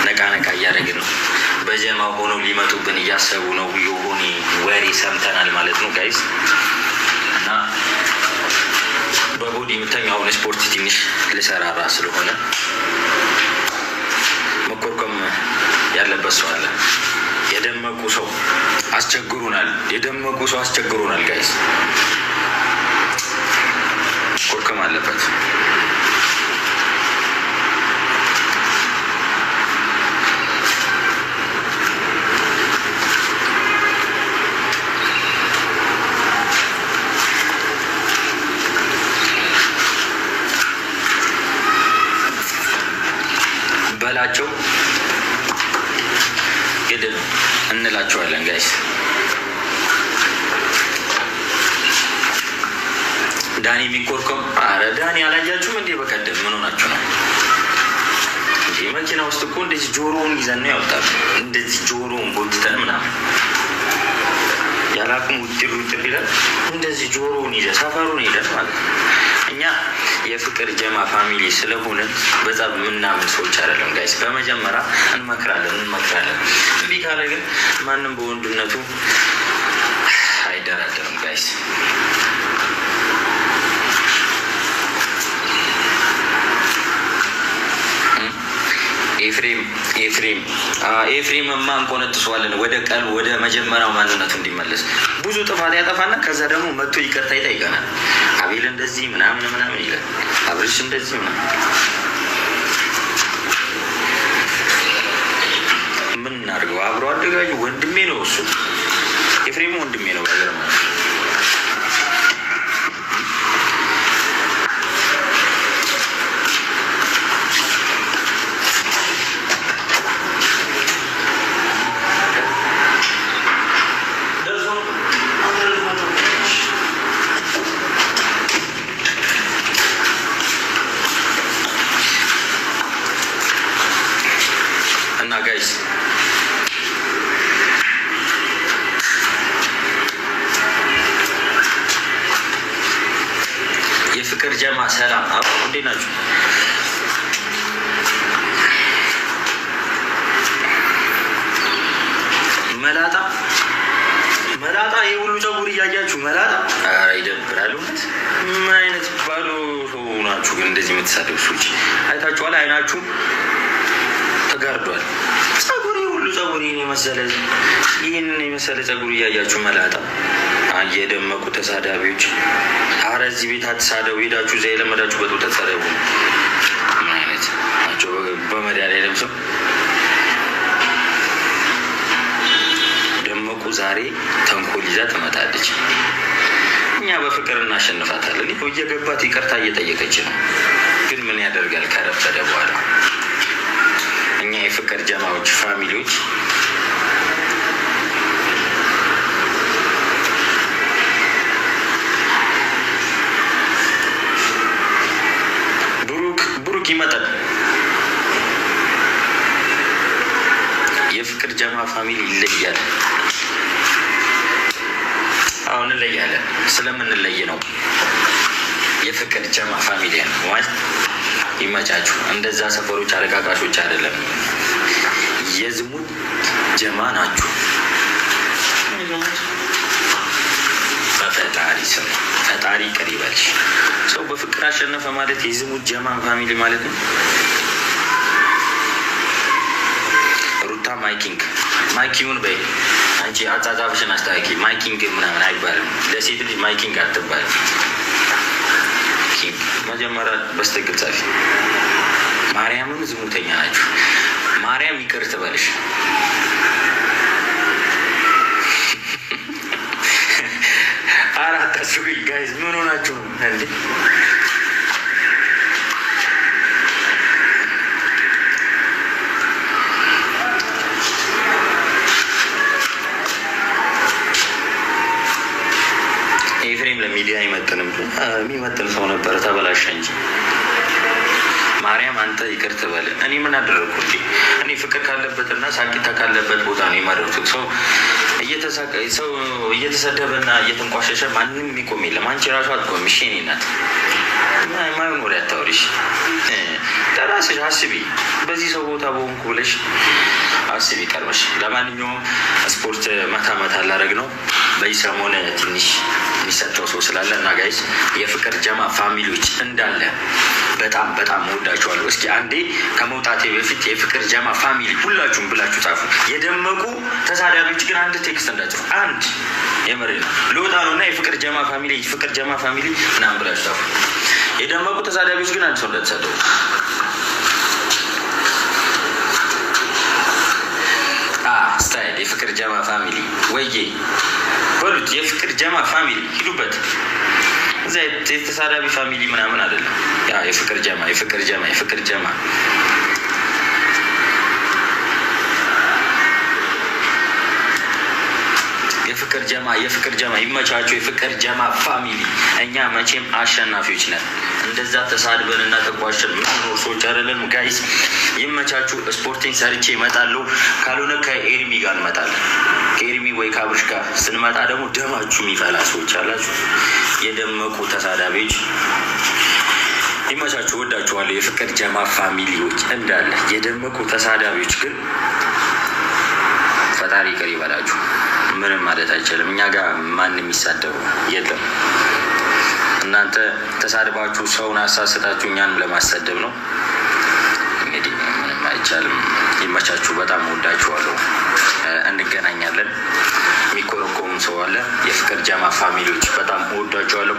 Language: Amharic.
ነቃ ነቃ እያደረግን ነው። በጀማ ሆነው ሊመጡብን እያሰቡ ነው። የሆነ ወሬ ሰምተናል ማለት ነው guys። እና በ body የምተኛው አሁን ስፖርት ትንሽ ልሰራራ ስለሆነ መኮርኮም ያለበት ሰው አለ። የደመቁ ሰው አስቸግሮናል። የደመቁ ሰው አስቸግሮናል guys፣ ኮርከም አለበት። በላቸው ግድ ነው እንላቸዋለን guys። ዳኒ የሚኮርኮም፣ አረ ዳኒ አላያችሁም እንዴ? በቀደም ምን ሆናችሁ ነው እንዴ? መኪና ውስጥ እኮ እንደዚህ ጆሮውን ይዘን ነው ያወጣል። እንደዚህ ጆሮውን ጎትተን ምናምን ያላቅም ውጥር ውጥር ይላል። እንደዚህ ጆሮውን ይዘን ሰፈሩን ሄደን ማለት ነው። እኛ የፍቅር ጀማ family ስለሆንን በጸብ የምናምን ሰዎች አይደለም guys። በመጀመሪያ እንመክራለን እንመክራለን። እምቢ ካለ ግን ማንም በወንድነቱ አይደራደርም guys። ኤፍሬም ኤፍሬም ኤፍሬምማ እንቆነጥሰዋለን ወደ ቀል ወደ መጀመሪያው ማንነቱ እንዲመለስ። ብዙ ጥፋት ያጠፋና ከዛ ደግሞ መጥቶ ይቅርታ ይጠይቀናል። አቤል እንደዚህ ምናምን ምናምን ይላል። አብርሽ እንደዚህ ምናምን፣ ምን እናድርገው? አብሮ አደጋጅ ወንድሜ ነው እሱ። ኤፍሬም ወንድሜ ነው ባገር ማለት። እና guys፣ የፍቅር ጀማ ሰላም፣ አብ እንዴት ናችሁ? መላጣ መላጣ፣ ይህ ሁሉ ፀጉር እያያችሁ መላጣ፣ ኧረ ይደብራል። እውነት ምን አይነት ባዶ ሰው ናችሁ ግን እንደዚህ የምትሳደቡ ሰዎች? አይታችኋል? አይናችሁ ተጋርዷል። ፀጉር፣ ይህ ሁሉ ፀጉር፣ ይህንን የመሰለ ፀጉር እያያችሁ መላጣ። የደመቁ ተሳዳቢዎች፣ አረ እዚህ ቤት አትሳደቡ። ሄዳችሁ እዚያ የለመዳችሁበት ቦታ ተሳደቡ። ምን አይነት ናቸው? በመዳሊያ ለብሰው ደመቁ ዛሬ ተንኮል ይዛ ትመጣለች። እኛ በፍቅር እናሸንፋታለን። ይኸው እየገባት ይቅርታ እየጠየቀች ነው። ግን ምን ያደርጋል ከረፈደ በኋላ። እኛ የፍቅር ጀማዎች family ዎች ብሩክ ብሩክ ይመጣል። የፍቅር ጀማ family ይለያል። አሁን እንለያለን። ስለምንለይ ነው የፍቅር ጀማ family ነው ማለት። ይመቻችሁ። እንደዛ ሰፈሮች አለቃቃሾች አይደለም፣ የዝሙት ጀማ ናችሁ። በፈጣሪ ስም ፈጣሪ ይቅር ይበልሽ። ሰው በፍቅር አሸነፈ ማለት የዝሙት ጀማ family ማለት ነው። ሩታ my king my queen በይ። አንቺ አጻጻፍሽን አስተካኪ። My king ምናምን አይባልም። ለሴት ልጅ my king አትባልም። King መጀመሪያ በስትክክል ጻፊ። ማርያምን ዝሙተኛ ናችሁ። ማርያም ይቅር ትበልሽ። አራት አስጉኝ guys፣ ምን ሆናችሁ ነው እንዴ? ኤፍሬም ለሚዲያ አይመጥንም። የሚመጥን ሰው ነበረ፣ ተበላሸ እንጂ። ማርያም አንተ ይቅር ትበል። እኔ ምን አደረግኩ እንዴ? እኔ ፍቅር ካለበትና ሳቂታ ካለበት ቦታ ነው የመረጥኩት። ሰው እየተሳቀ ሰው እየተሰደበና እየተንቋሸሸ ማንም የሚቆም የለም። አንቺ ራሱ አትቆም። እሺ የእኔ እናት። ማይሆን ወሬ አታውሪሽ። ለራስሽ አስቢ። በዚህ ሰው ቦታ በሆንኩ ብለሽ አስቢ ቀርበሽ። ለማንኛውም ስፖርት መታ መታ ላደርግ ነው። በዚህ ሰሞን ትንሽ የሚሰጠው ሰው ስላለ እና guys፣ የፍቅር ጀማ family ዎች እንዳለ በጣም በጣም እወዳችኋለሁ። እስኪ አንዴ ከመውጣቴ በፊት የፍቅር ጀማ family ሁላችሁም ብላችሁ ጻፉ። የደመቁ ተሳዳቢዎች ግን አንድ text እንዳትጽፉ። አንድ የምሬ ነው። ልወጣ ነው እና የፍቅር ጀማ family፣ የፍቅር ጀማ family ምናምን ብላችሁ ጻፉ። የደመቁ ተሳዳቢዎች ግን አንድ ሰው እንዳትሳደቡ። Style የፍቅር ጀማ family ወዬ በሉት። የፍቅር ጀማ family ሂዱበት። እዛ የተሳዳቢ family ምናምን አይደለም። ያ የፍቅር ጀማ፣ የፍቅር ጀማ፣ የፍቅር ጀማ፣ የፍቅር ጀማ፣ የፍቅር ጀማ ይመቻቸው። የፍቅር ጀማ family፣ እኛ መቼም አሸናፊዎች ነን። እንደዛ ተሳድበን እና ተቋሸን ምንኖር ሰዎች አይደለንም። Guys፣ ይመቻችሁ። ስፖርቴን ሰርቼ እመጣለሁ። ካልሆነ ከኤርሚ ጋር እንመጣለን። ከኤርሚ ወይ ከአብርሽ ጋር ስንመጣ ደግሞ ደማችሁ የሚፈላ ሰዎች አላችሁ። የደመቁ ተሳዳቢዎች ይመቻችሁ። ወዳችኋለሁ። የፍቅር ጀማ family ዎች እንዳለ፣ የደመቁ ተሳዳቢዎች ግን ፈጣሪ ይቅር ይበላችሁ። ምንም ማለት አይቻልም። እኛ ጋር ማንም የሚሳደቡ የለም። እናንተ ተሳድባችሁ ሰውን አሳስታችሁ እኛንም ለማሰደብ ነው። እንግዲህ ምንም አይቻልም። ይመቻችሁ። በጣም ወዳችኋለሁ። እንገናኛለን። የሚኮረኮሙ ሰው አለ። የፍቅር ጀማ family ዎች በጣም እወዳችኋለሁ።